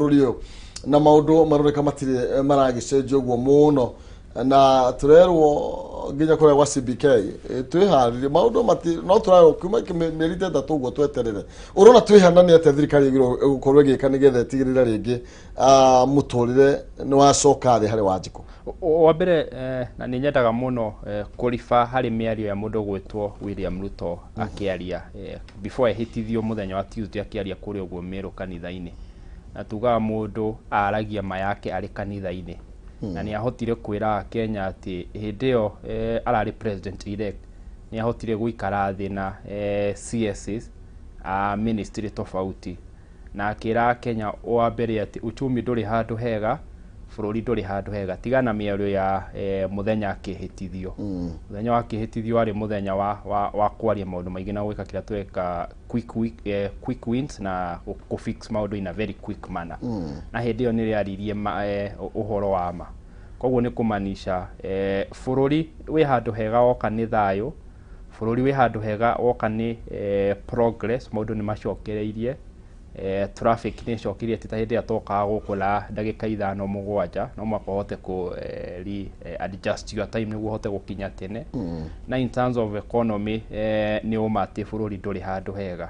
Bũrũri ũyũ na maũndũ maroneka matirĩ maragĩcenjia ũguo mũno, na tũrerwo nginya kũrĩa gwa CBK twĩharĩrie maũndũ mati no tũrerwo kuma mĩeri ta 3 ũguo tweterere. Ũrona twĩhanania atĩa thirikari ĩgĩrĩirwo gũkorwo ĩgĩka nĩgetha ĩtigĩrĩre rĩngĩ mũtũrĩre nĩ wacoka thĩ harĩ Wanjikũ? Wa mbere, na nĩ nyendaga mũno kũriba harĩ mĩario ya mũndũ gwĩtwo William Ruto akĩaria before ehĩtithio mũthenya wa Tuesday, akĩaria kũrĩa ũguo Meru kanitha-inĩ, na tugaga mũndũ aragia ma yake arĩ kanitha-inĩ, na nĩ ahotire kwĩra Akenya atĩ hĩndĩ ĩyo ararĩ president elect nĩ ahotire gũikara thĩ na CSs a ministry tofauti, na akĩra Akenya wa mbere atĩ uchumi ndũrĩ handũ hega, bũrũri ndũrĩ handũ hega, tiga na mĩario ya mũthenya akĩhĩtithio. Mũthenya wa kĩhĩtithio warĩ mũthenya wa kwaria maũndũ maingĩ na gwĩka kĩrĩa tweka quick wins na kũ fix maũndũ in a very quick manner, na hĩndĩ ĩyo nĩ rĩaririe ũhoro wa ma. Koguo nĩ kũmanisha bũrũri wĩ handũ hega woka nĩ thayũ, bũrũri wĩ handũ hega woka nĩ progress, maũndũ nĩ macokereirie, traffic nĩ ĩcokirie, ti ta hĩndĩ ĩrĩa twokaga gũkũ na ndagĩka 5 7, no mũhaka ũhote kũ re adjust your time nĩguo ũhote gũkinya tene. Na in terms of economy, nĩ ũma atĩ bũrũri ndũrĩ handũ hega.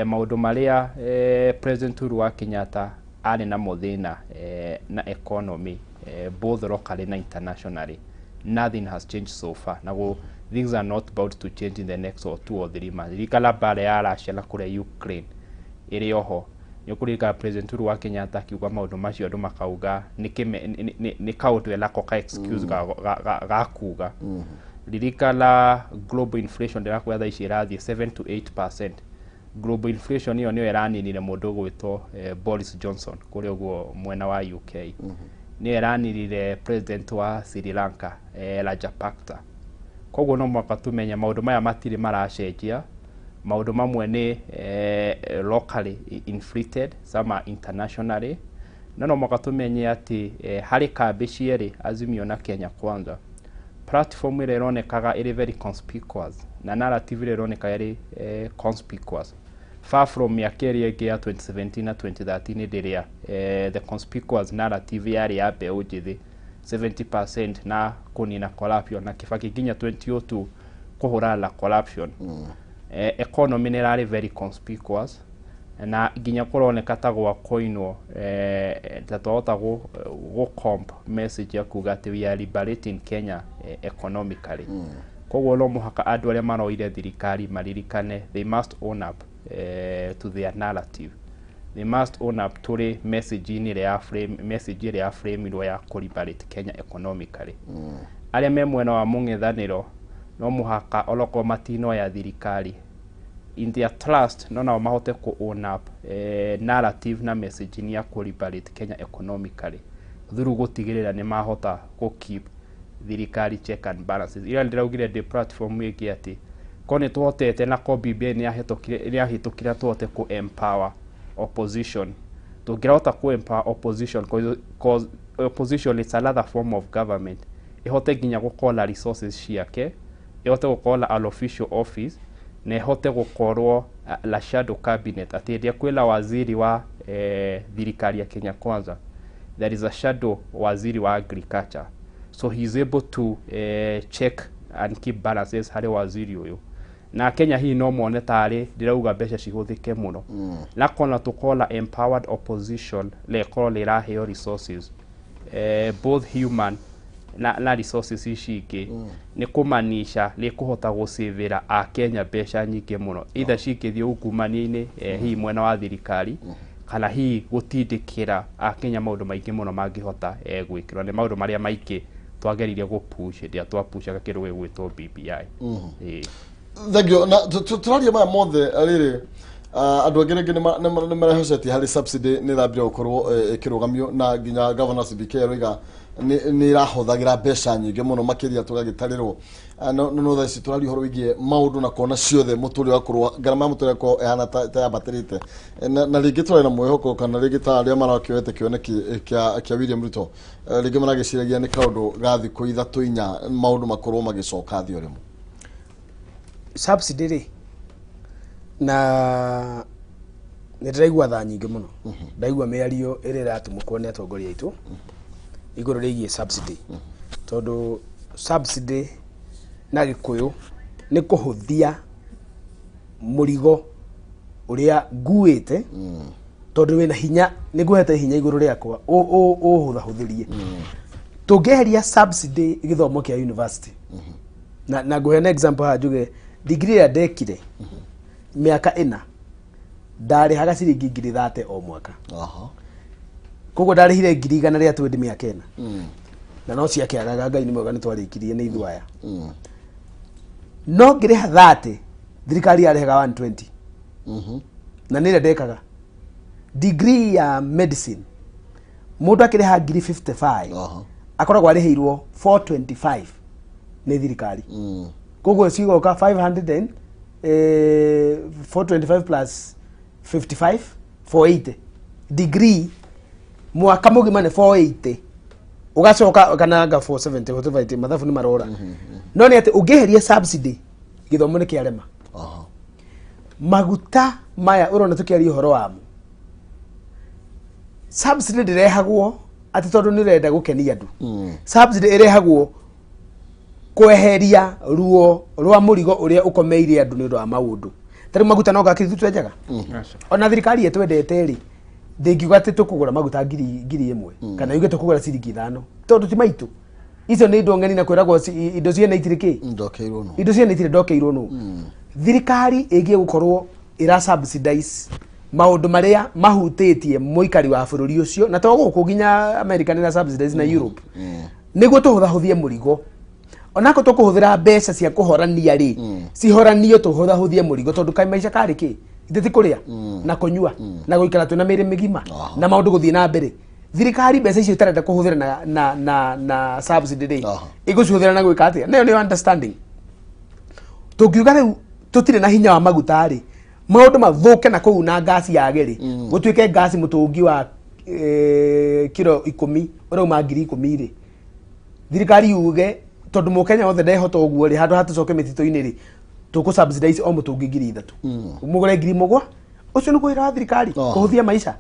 Maũndũ marĩa President Uhuru wa Kenyatta arĩ namo thĩna na economy, both locally na internationally, nothing has changed so far, na go things are not about to change in the next or 2 or 3 months. Ririkana mbara ya Russia na kũrĩa Ukraine ĩrĩ oho. Nĩ ũkũririkana President Uhuru wa Kenyatta akiuga maũndũ macio, andũ makauga nĩ kaũndũ enako ka excuse ga kuga. Ririkana global inflation, ndĩrakwĩra thaa ici ĩrathiĩ 7 to 8%. Global inflation ĩyo nĩyo ĩraninire mũndũ ũgwĩtwo Boris Johnson kũrĩa ũguo mwena wa UK, nĩyo ĩraninire president wa Sri Lanka, Rajapaksa. Koguo no mũhaka tũmenye maũndũ maya matirĩ maracenjia. Maũndũ mamwe nĩ locally inflated, some are internationally, no mũhaka tũmenye atĩ harĩ kambĩ cierĩ, Azimio na Kenya Kwanza, platform ĩrĩa ĩronekaga ĩrĩ very conspicuous na narrative ĩrĩa ĩronekaga ĩrĩ conspicuous, far from mĩaka ĩrĩa ĩngĩ ya 2017 na 2013, hĩndĩ ĩrĩa the conspicuous narrative yarĩ ya mbeũ njĩthĩ 70% na kũnina corruption, na Kibaki nginya 2002 kũhũrana na corruption. Economy nĩ ĩrarĩ very conspicuous na nginya kũroneka ta gwakoinwo ta twahota gũ comp message ya kuga atĩ we are liberating Kenya economically. Koguo no mũhaka andũ arĩa maroire thirikari maririkane they must own up to their narrative, they must own up tũrĩ message-inĩ ĩrĩa ya frame, message ĩrĩa ya frame ya kũ liberate Kenya economically. Arĩa me mwena wa mũng'ethanĩro no mũhaka onokorwo matinoya thirikari in their trust, no nao mahote kũ own up narrative na message ya kũ liberate Kenya economically through gũtigĩrĩra nĩ mahota kũ keep thirikari check and balances. Ira ndĩraugire ndĩ platform ĩngĩ atĩ ko nĩ tũhotete na ko BBI nĩ yahĩtũkire tũhote kũ empower opposition, tũngĩrahota kũ empower opposition, 'cause opposition is another form of government, ĩhote nginya gũkorwo na resources ciake, ĩhote gũkorwo na an official office, na ĩhote gũkorwo la shadow cabinet, atĩ hĩndĩ ĩrĩa kwĩna waziri wa thirikari ya Kenya Kwanza, there is a shadow waziri wa agriculture, so he is able to check and keep balances harĩ waziri ũyũ. Na Kenya hihi no mone tarĩ ndĩrauga mbeca cihũthĩke mũno, na kona tũkorwo na empowered opposition na ĩkorwo nĩ ĩraheo resources, both human na resources ici ingĩ, nĩ kũmanisha nĩ kũhota gũcĩvĩra akenya mbeca nyingĩ mũno, either cingĩthiĩ ungumania-inĩ hihi mwena wa thirikari, kana hihi gũtindĩkĩra akenya maũndũ maingĩ mũno mangĩhota gwĩkĩrwo. Nĩ maũndũ marĩa maingĩ twageririe gũpush hĩndĩ ĩrĩa twapushaga kĩndũ gĩgwĩtwo BBI. Ĩĩ. Thank you. Na tũraria maya mothe rĩrĩ, andũ angĩ rĩngĩ nĩ marehocetie harĩ subsidy nĩ ĩrambire gũkorwo ĩkĩrũgamio, na nginya governor CBK aroiga nĩ ĩrahũthagĩra mbeca nyingĩ mũno makĩria tũgagĩtarĩrwo. No thaa ici tũraria ũhoro wĩgiĩ maũndũ na kona ciothe, mũtũrĩre ũgakorwo, ngarama ya mũtũrĩre ĩgakorwo ĩhana ta yambatĩrĩte. Na rĩngĩ tũrarĩ na mwĩhoko, kana rĩngĩ ta arĩa marakĩoete kĩoneki kĩa William Ruto, rĩngĩ maragĩciragia nĩ kaũndũ ga thikũ 3 4 maũndũ makorwo magĩcoka thĩ o rĩmwe. Subsidy rĩ, na Nĩ ndĩraigua tha nyingĩ mũno, ndaigua mĩario ĩrĩa ĩratumũkwo nĩ atongoria aitũ igũrũ rĩgiĩ subsidy, tondũ subsidy na Gĩkũyũ nĩ kũhũthia mũrigo ũrĩa nguĩte, tondũ wĩna hinya, nĩ nguhete hinya igũrũ rĩakwa ũhũthahũthĩrie. Tũngĩeheria subsidy gĩthomo kĩa university, na ngũheana example haha, njuge degree ĩrĩa ndekire mĩaka 4 ndarĩhaga ciringi 30,000 o mwaka. Koguo ndarĩhire 120,000 mĩaka 4, na no ciakĩagaga. Ngai nĩ mwega, nĩ twarĩkirie nĩ ithuĩ aya. No ngĩrĩha 30, thirikari yarĩhaga 120. Na nĩ ĩrĩa ndekaga degree ya medicine, mũndũ akĩrĩha 55,000, akoragwo arĩhĩirwo 425 nĩ thirikari. Koguo cigoka 500 and, 425 plus 55, 480. Degree mwaka mũgima nĩ 480, ũgacoka kana anga 470, whatever it is, mathabu nĩ marora. No nĩ atĩ ũngĩeheria subsidy, gĩthomo nĩ kĩarema. Maguta maya ũrona tũkĩaria ũhoro wamo, subsidy ndĩrehagwo atĩ tondũ nĩ ũrenda gũkenia andũ. Subsidy ĩrehagwo kweheria ruo rwa mũrigo ũrĩa ũkomeire andũ nĩ ũndũ wa maũndũ. Ta rĩu maguta no gakiri twenjaga, ona thirikari ĩtwendete rĩ, ndĩngiuga atĩ tũkũgũra maguta 1,000 kana yuge tũkũgũra ciringi 5, tondũ ti maitũ. Icio nĩ indo ng'eni na kwĩragwo indo ciene itirĩ kĩ. Ndokeirwo no. Indo ciene itirĩ ndokeirwo nũ. Thirikari ĩgiĩ gũkorwo ĩra subsidize maũndũ marĩa mahutĩtie mũikari wa bũrũri ũcio, na to gũkũ, nginya America nĩ ĩra subsidize na Europe, nĩguo tũhũthahũthie mũrigo. Onako tũkũhũthĩra mbeca cia kũhorania rĩ, cihoranio tũhũthahũthie mũrigo, tondũ kaĩ maica karĩ kĩ ithe ti kũrĩa na kũnyua na gũikara twĩna mĩrĩ mĩgima na maũndũ gũthiĩ na mbere. Thirikari mbeca icio itarenda kũhũthĩra na subsidy rĩ, ĩgũcihũthĩra na gwĩka atĩa? Nayo nĩyo understanding. Tũngiuga rĩu tũtirĩ na hinya wa maguta rĩ, maũndũ mathũke na kũu na ngasi yage rĩ, gũtuĩke ngasi mũtũngi wa kiro 10 ũrauma 10,000 rĩ, thirikari yuge tondũ mũkenya wothe ndehota ũguo rĩ, handũ ha tũcoke mĩtitũ-inĩ rĩ, tũkũ subsidize o mũtũngi 3,000, mũgũre 7,000. Ũcio nĩguo wĩra wa thirikari, kũhũthia maica.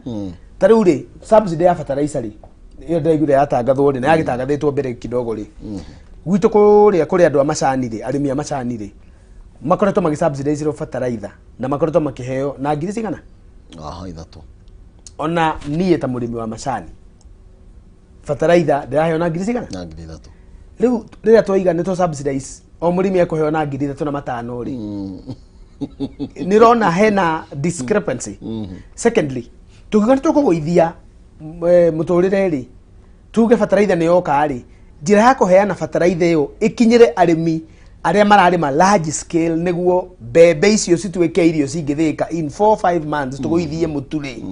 Ta rĩu rĩ, subsidy ya fertilizer rĩ, ĩyo ndĩraiguire yatangathwo rĩ, na yagĩtangathĩtwo mbere kidogo rĩ, gwitũ kũrĩa kũrĩ andũ a macani rĩ, arĩmi a macani rĩ, makoretwo magĩ subsidize fertilizer na makoretwo makĩheo na ngiri cigana? Aha, 3. Ona niĩ ta mũrĩmi wa macani, fertilizer ndĩraheo na ngiri cigana? Na 3,000. Rĩu rĩrĩa twaiga nĩ tũ subsidize, o mũrĩmi ekũheo na 3,500 rĩ, nĩ ũrona hena discrepancy. Secondly, tũngiuga nĩ tũkũgũithia mũtũrĩre rĩ, tuge bataraitha nĩ yoka rĩ, njĩra ya kũheana bataraitha ĩyo ĩkinyĩre arĩmi arĩa mararĩma large scale, nĩguo mbembe icio cituĩke irio cingĩthĩĩka in 4 5 months, tũgũithie mũtu rĩ,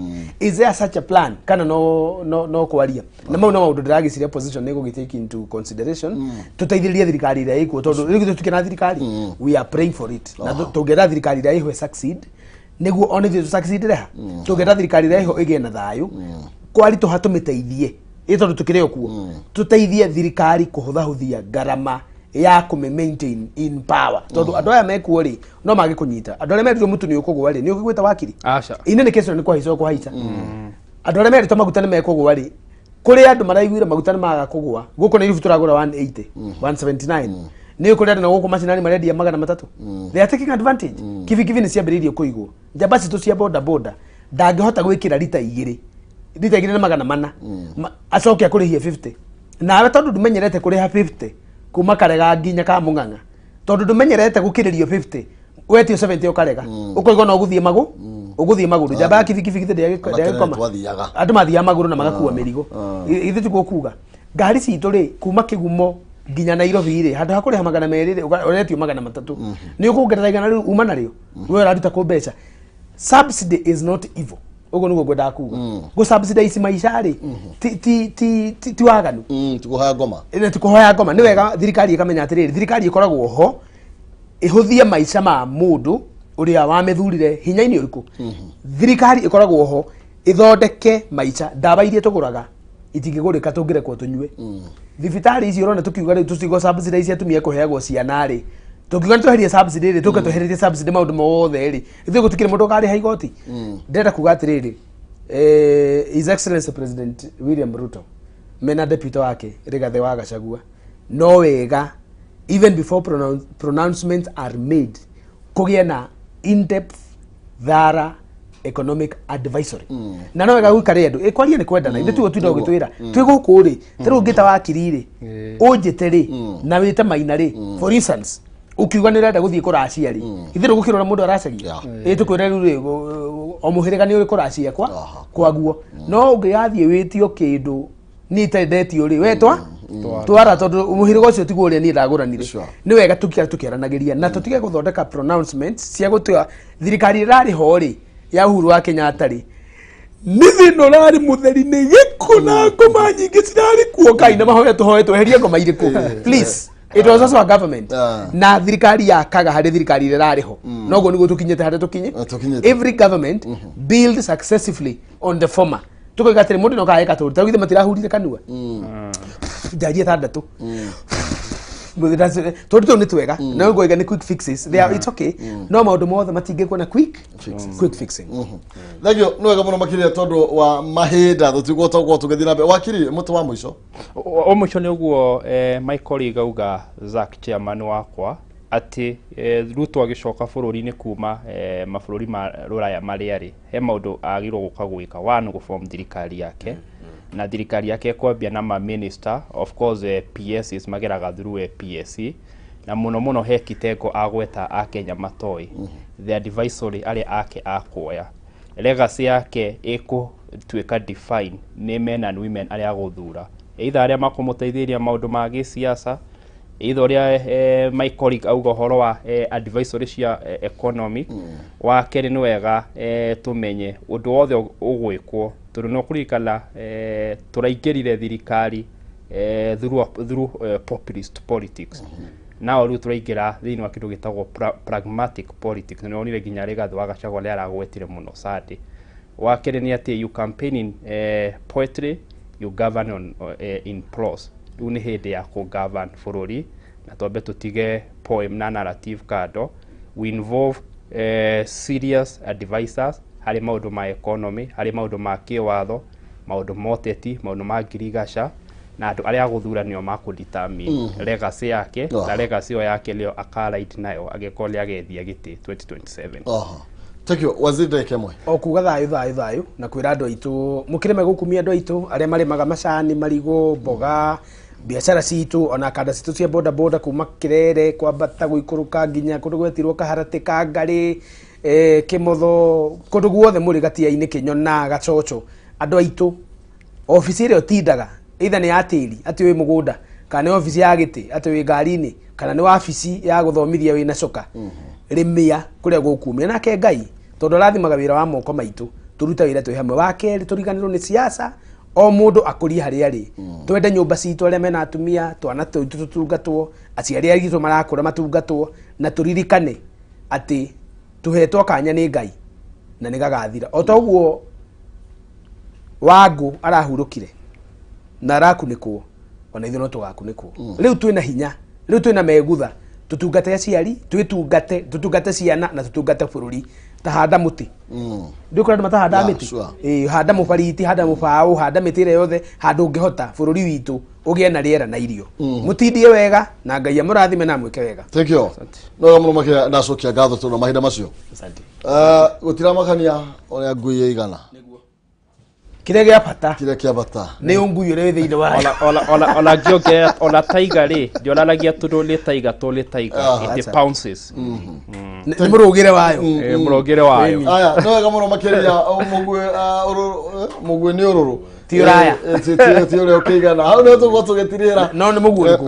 is there such a plan kana no kwaria? Na mau no maũndũ ndĩragĩciria opposition nĩ gũgĩ take into consideration, tũteithĩrĩrie thirikari ĩrĩa ĩkuo, tondũ rĩu githĩ tũtikĩna thirikari? We are praying for it, na tũngĩenda thirikari ĩrĩa ĩho succeed nĩguo ona ithuĩ tũ succeed reha. Tũngĩenda thirikari ĩrĩa ĩho ĩgĩe na thayũ, kwaritũha tũmĩteithie ĩ, tondũ tũkĩrĩ o kuo, tũteithie thirikari kũhũthahũthia ngarama ya kũmĩ maintain in power, tondũ andũ aya mekuo rĩ, no mage kũnyita. Andũ arĩa merirwo mũtu nĩ ũkũgũa rĩ, nĩ ũkĩgwĩta wakiri? Aca. Ine nĩ kĩcio nĩ kũhaica ũkũhaica. Andũ arĩa merĩtwo maguta nĩ mekũgũa rĩ, kũrĩ andũ maraiguire maguta nĩ maga kũgũa. Gũkũ nĩ tũragũra 180, 179, nĩ kũrĩ andũ na gũkũ macinani marendia 300. They are taking advantage. Kibikibi nĩ ciambĩrĩirie kũigwo. Njamba citũ cia boda boda ndangĩhota gwĩkĩra rita 2, rita 2 na 400, acoke akũrĩhie 50. Nawe tondũ ndũmenyerete kũrĩha 50 kuma Karega nginya ka Mũng'ang'a, tondũ ndũmenyerete gũkĩrĩrio 50, wetio 70 ũkarega, ũkoiga no ũgũthiĩ magũ ũgũthiĩ magũrũ. Njamba ya kibikibi githĩ Ona tene ndĩagĩkoma? twathiaga. Andũ mathiaga magũrũ na magakua mĩrigo. Ithuĩ tiguo kuga ngari citũ rĩ, kuma Kĩgumo nginya Nairobi rĩ, handũ ha kũrĩha 200 rĩ, ũretio 300, nĩ ũkuongerera 100 rĩu uma narĩo we ũraruta kũ mbeca? Subsidy is not evil, ũguo nĩguo ngwendaga kuga. Gũ subsidize maica rĩ, ti waganu. Tikuhoya ngoma. Ĩno ti kũhoya ngoma. Nĩ wega thirikari ĩkamenya atĩrĩrĩ, thirikari ĩkoragwo ho ĩhũthie maica ma mũndũ ũrĩa wamĩthurire hinya-inĩ ũrĩkũ. Thirikari ĩkoragwo ho ĩthondeke maica. Ndawa iria tũgũraga itingĩgũrĩka tũngĩrekwo tũnyue. Thibitarĩ ici ũrona tũkiuga rĩu tũcigo subsidize atumia kũheagwo ciana rĩ, Tũngiuga nĩ tweherie subsidy rĩ, tũke tweheretie subsidy maũndũ mothe rĩ, ithuĩ gũtikĩrĩ mũndũ ũkarĩha igoti. Ndĩrenda kuga atĩrĩrĩ, His Excellency President William Ruto mena deputy wake Rigathi wa Gachagua, no wega even before pronouncements are made kũgĩe na in-depth, thorough economic advisory, na no wega gũikare andũ ĩkwaria nĩ kwendana. Ithuĩ tiguo twinda ũgĩtwĩra twĩ gũkũ rĩ, ta rĩu ũngĩta wakiri rĩ, ũnjĩte rĩ na wĩte Maina rĩ, for instance, ũkiuga nĩ ũrenda gũthiĩ kũracia rĩ, ithuĩ ndũgũkĩrora mũndũ aracaria. Ĩ tũkwĩre rĩu rĩ, o mũhĩrĩga nĩ ũrĩ kũracia kwa kwaguo, no ũngĩgathiĩ wĩtio kĩndũ niĩ itarĩ ndetio rĩ, we twa twara, tondũ mũhĩrĩga ũcio tiguo ũrĩa niĩ ndagũranire. Nĩ wega tũkĩara tũkĩaranagĩria na tũtige gũthondeka pronouncements cia gũtua thirikari ĩrarĩ ho rĩ ya Uhuru wa Kenyatta rĩ, nĩ thĩna ũrarĩ mũtheri, nĩ gĩko na ngoma nyingĩ cirarĩ kuo. Ngai na mahoya tũhoe tweherie ngoma irĩkũ, please. It was also a government. Na thirikari yakaga harĩ thirikari ĩrĩa ĩrarĩ ho, noguo nĩguo tũkinyĩte harĩa tũkinye. Ah, tũkinyĩte. Every government build successively on the former. Tukoiga atĩrĩ, mũndũ no kaeka tũrũ tarĩu githĩ matirahurire kanua njari ĩtandatũ tondũ tũu nĩ twega no ngoiga nĩ quick fixes. They are, it's okay, no maũndũ mothe matingĩkwo na quick quick fixing. Thengio, nĩ wega mũno makĩria tondũ wa mahinda tũtigũhota gũkorwo tũgĩthiĩ na mbere. Wakiri, mũtĩ wa mũico. O mũico nĩ ũguo, my colleague auga, Zack, chairman wakwa, atĩ Ruto agĩcoka bũrũri-inĩ kuma mabũrũri ma rũraya marĩa rĩ, he maũndũ agĩrĩirwo gũka gwĩka. One, gũform thirikari yake, na thirikari yake ĩkwambia na ma minister, of course, PSs mageraga through PSC, na mũno mũno he kitengo agweta a Kenya matoĩ, the advisory arĩa ake akuoya. Legacy yake ĩkũtuĩka define nĩ men and women arĩa agũthura, either arĩa makũmũteithĩrĩria maũndũ ma gĩsiasa, either ũrĩa my colleague auga ũhoro wa advisory cia economy. Wa kerĩ, nĩ wega tũmenye ũndũ wothe ũgwĩkwo, tondũ no kũririkana tũraingĩrire thirikari through populist politics. Nao rĩu tũraingĩra thĩinĩ wa kĩndũ gĩtagwo pragmatic politics. Nĩ wonire nginya Rigathĩ wa Gachagua nĩ aragwetire mũno Sunday. Wa kerĩ nĩ atĩ you campaign in poetry, you govern in prose. Rĩu nĩ hĩndĩ ya kũ-govern bũrũri, na twambe tũtige poem na narrative kando. We involve serious advisors harĩ maũndũ ma economy, harĩ maũndũ ma kĩwatho, maũndũ ma ũteti, maũndũ ma ngirigaca, na andũ arĩa agũthura nĩo makũdetermine legacy yake, na legacy ĩyo yake nĩyo akaraid nayo angĩkorwo nĩ agethia gĩtĩ 2027. Aha. Thank you. Waziri, ndagĩka ĩmwe. O kuga thayũ, thayũ, thayũ, na kwĩra andũ aitũ mũkĩrĩme gũkumia andũ aitũ arĩa marĩmaga macani, marigũ, mboga, biacara citũ, ona kanda citũ cia boda boda, kuma Kirere kwambata gũikũrũka nginya kũndũ gwetirwo Kaharatĩ, Kangarĩ, Kĩmotho, kũndũ guothe mũrĩ Gatia-inĩ, Kĩnyona, Gacoco. Andũ aitũ, obici ĩrĩa ũtindaga, either nĩ ya tĩri atĩ wĩ mũgũnda, kana nĩ obici ya gĩtĩ atĩ wĩ ngari-inĩ, kana nĩ wabici ya gũthomithia wĩna coka, rĩmĩa kũrĩa gũkumia nake Ngai, tondũ arathimaga wĩra wa moko maitũ. Tũrute wĩra twĩ hamwe. Wa kerĩ, tũriganĩrwo nĩ siasa, o mũndũ akũrie harĩa arĩ. Twende nyũmba citũ, arĩa mena atumia, twana tũitũ tũtungatwo, aciari aitũ marakũra matungatwo, na tũririkane atĩ tũhetwo kanya nĩ Ngai na nĩ gagathira. O ta ũguo Wangũ arahurũkire na arakunĩkwo, ona ithuĩ no tũgakunĩkwo. Rĩu twĩna hinya, rĩu twĩna megutha, tũtungate aciari, twĩtungate, tũtungate ciana na tũtungate bũrũri. Ta handa mũtĩ, ndĩkũra andũ matahanda mĩtĩ. Ĩĩ, handa mũbariti, handa mũbaũ, handa mĩtĩ ĩrĩa yothe handũ ũngĩhota, bũrũri witũ ũgĩe na rĩera na irio. Mũtindie wega na Ngai amũrathime na amwĩke wega. Thank you. No wega mũno makĩria, ndacokia ngatho tondũ wa mahinda macio. Asante. Gũtiramakania ũrĩa ngui ĩigana. Kĩrĩa gĩa bata kĩrĩa kĩa bata nĩ ũngui ũrĩa wĩ thĩinĩ wayo. Ona ngĩongerera, ona tiger rĩ, ndionanagia tondũ nĩ tiger, to nĩ tiger, it pounces. Nĩ mũrũgĩre wayo. Mũrũngĩre wayo. Aya, nĩ wega mũno makĩria. Mũguĩ, mũguĩ nĩ ũrũrũ. Ti ũraya. Ti ũrĩa ũkĩigana hau nĩho tũgũkorwo tũgĩtirĩra. No nĩ mũguĩ ũrĩkũ?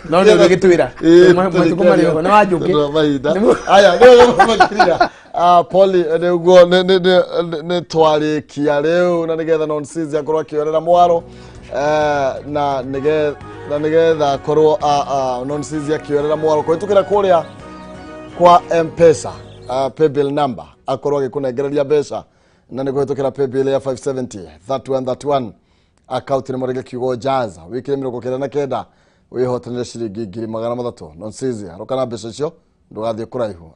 No nĩ ũgĩtwĩra matukũ marĩ oho nĩ wa njũkĩ. Tondũ wa mahinda. Nĩ Aya, nĩ wega mũno makĩria. Poli, nĩguo nĩ twarĩkia rĩu, na nĩgetha Nonsizi akorwo akĩorera mwaro, na nĩgetha akorwo Nonsizi akĩorera mwaro kũhĩtũkĩra kũrĩa kwa M-Pesa, paybill number, akorwo agĩkũnengereria mbeca, na nĩ kũhĩtũkĩra paybill ya 570 3131, akaunti nĩ mũrĩge kiugo jaza, wĩkĩre 99. Wĩhotanĩre ciringi 300,000. Nonsizi harũka na mbeca icio, ndũgathiĩ kũraihu.